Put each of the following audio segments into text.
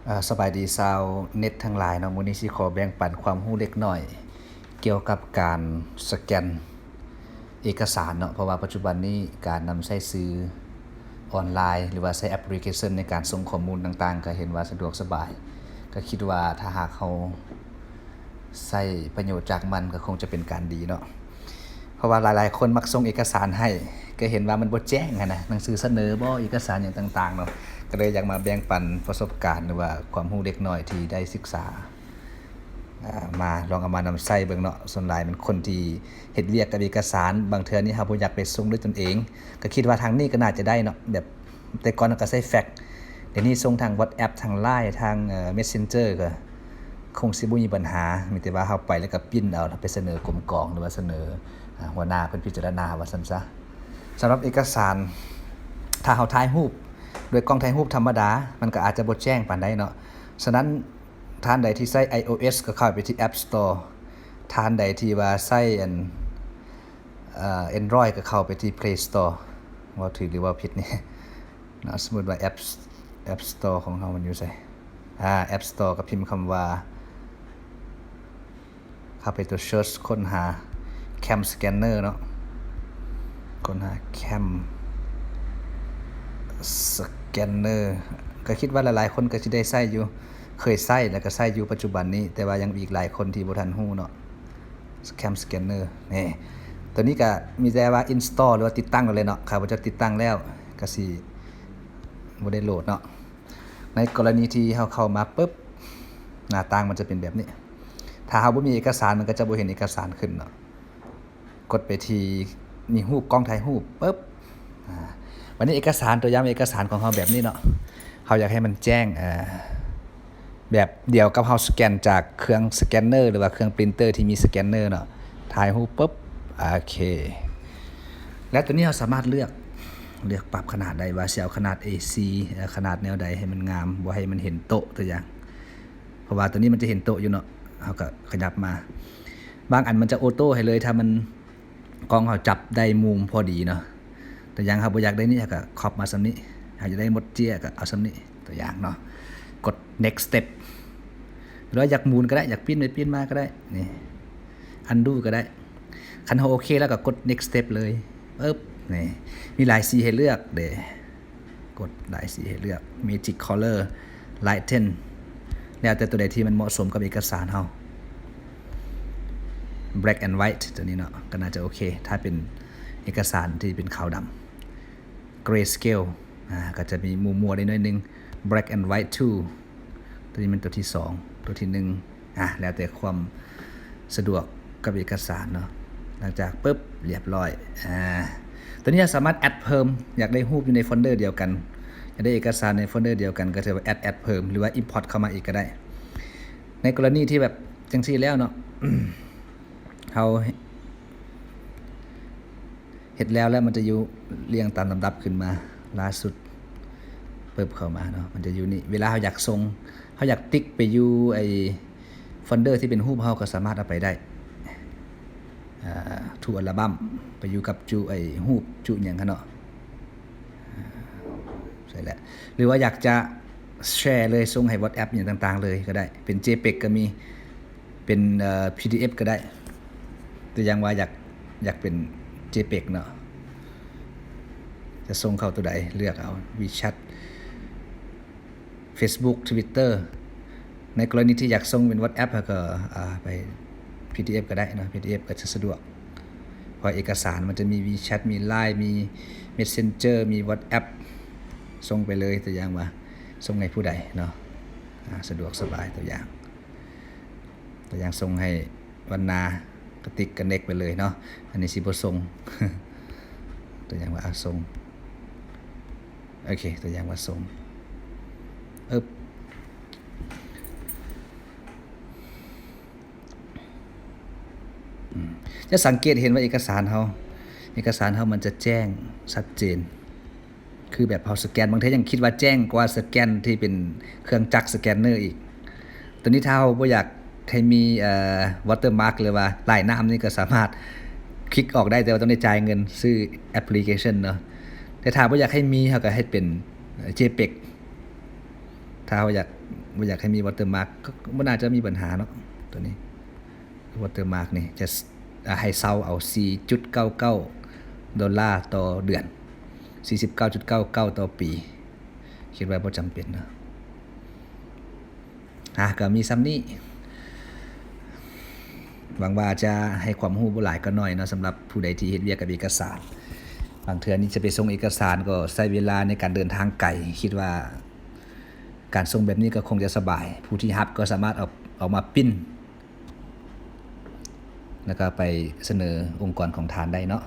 ອ່າ ສະບາຍດີຊາວເນັດທັງຫຼາຍເນາະ, ມື້ນີ້ຊິຂໍແບ່ງປັນຄວາມຮູ້ເລັກນ້ອຍກ່ຽວກັບການສະແກນເອກະສານເນາະ, ເພາະວ່າປັດຈຸບັນນີ້ການນຳໃຊ້ສື່ອອນລາຍ ຫຼືວ່າໃຊ້ແອັບພລິເຄຊັນໃນການສົ່ງຂໍ້ມູນຕ່າງໆ ກໍເຫັນວ່າສະດວກສະບາຍ, ກໍຄິດວ່າຖ້າຫາກເຮົາ ໃຊ້ປະໂຫຍດຈາກມັນກໍຄົງຈະເປັນການດີເນາະ, ເພາະວ່າຫຼາຍໆຄົນມັກສົ່ງເອກະສານໃຫ້ ກໍເຫັນວ່າມັນບໍ່ແຈ້ງຫັ້ນນະ, ໜັງສືສະເໜີບໍ ເອກະສານຫຍັງຕ່າງໆເນາະ, ກໍເລີຍຢາກມາແບ່ງປັນປະສົບການ ຫຼືວ່າຄວາມຮູ້ເລັກນ້ອຍທີ່ໄດ້ສຶກສາ ອ່າ ມາ ລອງເອົາມານຳໃຊ້ເບິ່ງເນາະ. ສ່ວນຫຼາຍແມ່ນຄົນທີ່ເຮັດວຽກກັບເອກະສານ ບາງເທື່ອນີ້ເຮົາບໍ່ຢາກໄປສົ່ງດ້ວຍຕົນເອງ, ກໍຄິດວ່າທາງນີ້ກໍໜ້າຈະໄດ້ເນາະ, ແບບ ແຕ່ກ່ອນເຮົາກໍໃຊ້ແຟກ, ດຽວນີ້ສົ່ງທາງ WhatsApp ທາງ Line ທາງ ເອີ Messenger ກໍຄົງຊິບໍ່ມີບັນຫາ, ມີແຕ່ວ່າເຮົາໄປແລ້ວກໍປຣິ້ນເອົາ ແລ້ວໄປສະເໜີກົມກອງ ຫຼືວ່າສະເໜີ ອາ ຫົວໜ້າເພິ່ນພິຈາລະນາວ່າຊັ້ນຊະ. ສຳລັບເອກະສານ ຖ້າເຮົາຖ່າຍຮູບດ້ວຍກ້ອງຖ່າຍຮູບທຳມະດາ ມັນກໍອາດຈະບໍ່ແຈ້ງປານໃດເນາະ, ສະນັ້ນທ່ານໃດທີ່ໃຊ້ iOS ກໍເຂົ້າໄປທີ່ App Store, ທ່ານໃດທີ່ວ່າໃຊ້ອັນ ເອີ Android ກໍເຂົ້າໄປທີ່ Play Store ເວົ້າຖືກຫຼືເວົ້າຜິດນີ້ເນາະ. ສົມມຸດວ່າ App App Store ຂອງເຮົາມັນຢູ່ໃສ? ອາ App Store ກໍພິມຄຳວ່າ ເຂົ້າໄປຕົວ Search ຄົ້ນຫາ Cam Scanner ເນາະ, ຄົ້ນຫາ Cam Scanner ກໍຄິດວ່າຫຼາຍໆຄົນກໍຊິໄດ້ໃຊ້ຢູ່, ເຄີຍໃຊ້ແລ້ວກໍໃຊ້ຢູ່ປັດຈຸບັນນີ້, ແຕ່ວ່າຍັງມີອີກຫຼາຍຄົນທີ່ບໍ່ທັນຮູ້ເນາະ. Cam Scanner ນີ້ ຕົວນີ້ກໍມີແຕ່ວ່າ install ຫຼືວ່າຕິດຕັ້ງໄດ້ເລີຍເນາະ, ຂ້າພະເຈົ້າຕິດຕັ້ງແລ້ວ ກໍຊິບໍ່ໄດ້ໂຫຼດເນາະ. ໃນກໍລະນີທີ່ເຮົາເຂົ້າມາປຶບ ໜ້າຕ່າງມັນຈະເປັນແບບນີ້, ຖ້າເຮົາບໍ່ມີເອກະສານ ມັນກໍຈະບໍ່ເຫັນເອກະສານຂຶ້ນເນາະ. ກົດໄປທີ່ ມີຮູບ ກ້ອງຖ່າຍຮູບປຶບ ອາ ບັດນີ້ເອກະສານ ຕົວຢ່າງເອກະສານຂອງເຮົາແບບນີ້ເນາະ, ເຮົາຢາກໃຫ້ມັນແຈ້ງ ເອີ ແບບດຽວກັບເຮົາສະແກນຈາກເຄື່ອງສະແກນເນີ ຫຼືວ່າເຄື່ອງປຣິ້ນເຕີທີ່ມີສະແກນເນີເນາະ, ຖ່າຍຮູບປຶບ ໂອເຄ ແລ້ວຕົວນີ້ເຮົາສາມາດເລືອກ ເລືອກປັບຂະໜາດໄດ້ວ່າຊິເອົາຂະໜາດ ເອສີ່ ເອີ ຂະໜາດແນວໃດໃຫ້ມັນງາມ, ບໍ່ໃຫ້ມັນເຫັນໂຕະ ຕົວຢ່າງ ເພາະວ່າຕົວນີ້ມັນຈະເຫັນໂຕະຢູ່ເນາະ, ເຮົາກໍຂະຫຍັບມາ. ບາງອັນມັນຈະໂອໂຕ້ໃຫ້ເລີຍ ຖ້າມັນ ກ້ອງເຮົາຈັບໄດ້ມຸມພໍດີເນາະ. ຕົວຢ່າງເຮົາບໍ່ຢາກໄດ້ນີ້ ເຮົາກໍຄອບມາສ່ຳນີ້, ເຮົາຢາກໄດ້ໝົດເຈ້ຍກໍເອົາສ່ຳນີ້ ຕົວຢ່າງເນາະ. ກົດ next step ຫຼືວ່າຢາກໝູນກໍໄດ້, ຢາກປິ່ນໄປປິ່ນມາກໍໄດ້, ນີ້ undo ກໍໄດ້. ຄັນເຮົາໂອເຄແລ້ວກໍກົດ next step ເລີຍ ປຶບ ນີ້ ມີຫຼາຍສີໃຫ້ເລືອກເດ້. ກົດຫຼາຍສີໃຫ້ເລືອກ Magic Color, Lighten ແລ້ວແຕ່ຕົວໃດທີ່ມັນເໝາະສົມກັບເອກະສານເຮົາ. Black and White ຕົວນີ້ເນາະ ກໍໜ້າຈະໂອເຄ ຖ້າເປັນເອກະສານທີ່ເປັນຂາວດຳ. Grayscale ອາ ກໍຈະມີມົວໆໄດ້ໜ້ອຍໜຶ່ງ. Black and White two ຕົວນີ້ແມ່ນຕົວທີສອງ, ຕົວທີໜຶ່ງ ອາ ແລ້ວແຕ່ຄວາມສະດວກກັບເອກະສານເນາະ. ຫຼັງຈາກປຶບ ລຽບຮ້ອຍ ອາ ຕົວນີ້ເຮົາສາມາດແອັດເພີ່ມ, ຢາກໄດ້ຮູບຢູ່ໃນໂຟນເດີດຽວກັນ, ຢາກໄດ້ເອກະສານໃນໂຟນເດີດຽວກັນ ກໍຖືວ່າແອັດ ແອັດເພີ່ມ ຫຼືວ່າ import ເຂົ້າມາອີກກໍໄດ້. ໃນກໍລະນີທີ່ແບບຈັ່ງຊີ້ແລ້ວເນາະ ເຮົາ ເຮັດແລ້ວ ແລ້ວມັນຈະຢູ່ລຽງຕາມລຳດັບຂຶ້ນມາ ລ່າສຸດ ປຶບ ເຂົ້າມາເນາະ ມັນຈະຢູ່ນີ້. ເວລາເຮົາຢາກສົ່ງ ເຮົາຢາກຕິກໄປຢູ່ໄອ້ໂຟນເດີທີ່ເປັນຮູບ ເຮົາກໍສາມາດເອົາໄປໄດ້ ອາ To Album ໄປຢູ່ກັບຈຸໄອ້ຮູບຈຸຫຍັງຫັ້ນເນາະ ໃຊ່ແຫຼະ. ຫຼືວ່າຢາກຈະແຊເລີຍ ສົ່ງໃຫ້ WhatsApp ຫຍັງຕ່າງໆເລີຍກໍໄດ້ ເປັນ JPEG ກໍມີ ເປັນ ເອີ PDF ກໍໄດ້. ຕົວຢ່າງວ່າຢາກ ຢາກເປັນ JPEG ເນາະ ຈະສົ່ງເຂົ້າຕົວໃດ ເລືອກເອົາ WeChat, Facebook, Twitter. ໃນກໍລະນີທີ່ຢາກສົ່ງເປັນ WhatsApp ເຮົາກໍ ອາ ໄປ PDF ກໍໄດ້ເນາະ, PDF ກໍຈະສະດວກ ເພາະເອກະສານມັນຈະມີ WeChat ມີ Line ມີ Messenger ມີ WhatsApp ສົ່ງໄປເລີຍ. ຕົວຢ່າງວ່າສົ່ງໃຫ້ຜູ້ໃດເນາະ ອາ ສະດວກສະບາຍ. ຕົວຢ່າງ ຕົວຢ່າງສົ່ງໃຫ້ວັນນາ ກະຕິກ ກະເນັກໄປເລີຍເນາະ. ອັນນີ້ຊິບໍ່ສົ່ງ ຕົວຢ່າງວ່າ ອາ ສົ່ງ ໂອເຄ ຕົວຢ່າງວ່າສົ່ງ ອຶບ ອືມ ຈະສັງເກດເຫັນວ່າເອກະສານເຮົາ ເອກະສານເຮົາມັນຈະແຈ້ງຊັດເຈນ. ຄືແບບເຮົາສະແກນ ບາງເທື່ອຍັງຄິດວ່າແຈ້ງກວ່າສະແກນທີ່ເປັນເຄື່ອງຈັກສະແກນເນີອີກ. ຕົວນີ້ຖ້າເຮົາບໍ່ຢາກໃຫ້ມີ ເອີ watermark ຫຼືວ່າລາຍນ້ຳນີ້ ກໍສາມາດຄລິກອອກໄດ້, ແຕ່ວ່າຕ້ອງໄດ້ຈ່າຍເງິນຊື້ແອັບພລິເຄຊັນເນາະ. ແຕ່ຖ້າບໍ່ຢາກໃຫ້ມີ ເຮົາກໍເຮັດເປັນ JPEG. ຖ້າເຮົາຢາກ ບໍ່ຢາກໃຫ້ມີ watermark ກໍບໍ່ໜ້າຈະມີບັນຫາເນາະ. ຕົວນີ້ watermark ນີ້ຈະ ອາ ໃຫ້ເຊົ່າເອົາສີ່ຈຸດເກົ້າເກົ້າໂດລາຕໍ່ເດືອນ ສີ່ສິບເກົ້າຈຸດເກົ້າເກົ້າຕໍ່ປີ. ຄິດວ່າບໍ່ຈຳເປັນເນາະ. ອາ ກໍມີສ່ຳນີ້. ຫວັງວ່າຈະໃຫ້ຄວາມຮູ້ບໍ່ຫຼາຍກໍໜ້ອຍເນາະ ສຳລັບຜູ້ໃດທີ່ເຮັດວຽກກັບເອກະສານ. ບາງເທື່ອນີ້ຈະໄປສົ່ງເອກະສານກໍໃຊ້ເວລາໃນການເດີນທາງໄກ. ຄິດວ່າການສົ່ງແບບນີ້ກໍຄົງຈະສະບາຍ. ຜູ້ທີ່ຮັບກໍສາມາດເອົາ ເອົາມາປຣິ້ນ ແລ້ວກໍໄປສະເໜີອົງກອນຂອງທ່ານໄດ້ເນາະ.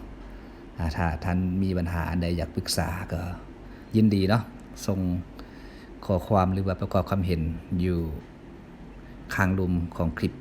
ອາ ຖ້າທ່ານມີບັນຫາອັນໃດຢາກປຶກສາກໍຍິນດີເນາະ, ສົ່ງຂໍ້ຄວາມ ຫຼືວ່າປະກອບຄຳເຫັນຢູ່ຂ້າງລຸ່ມຂອງຄລິບ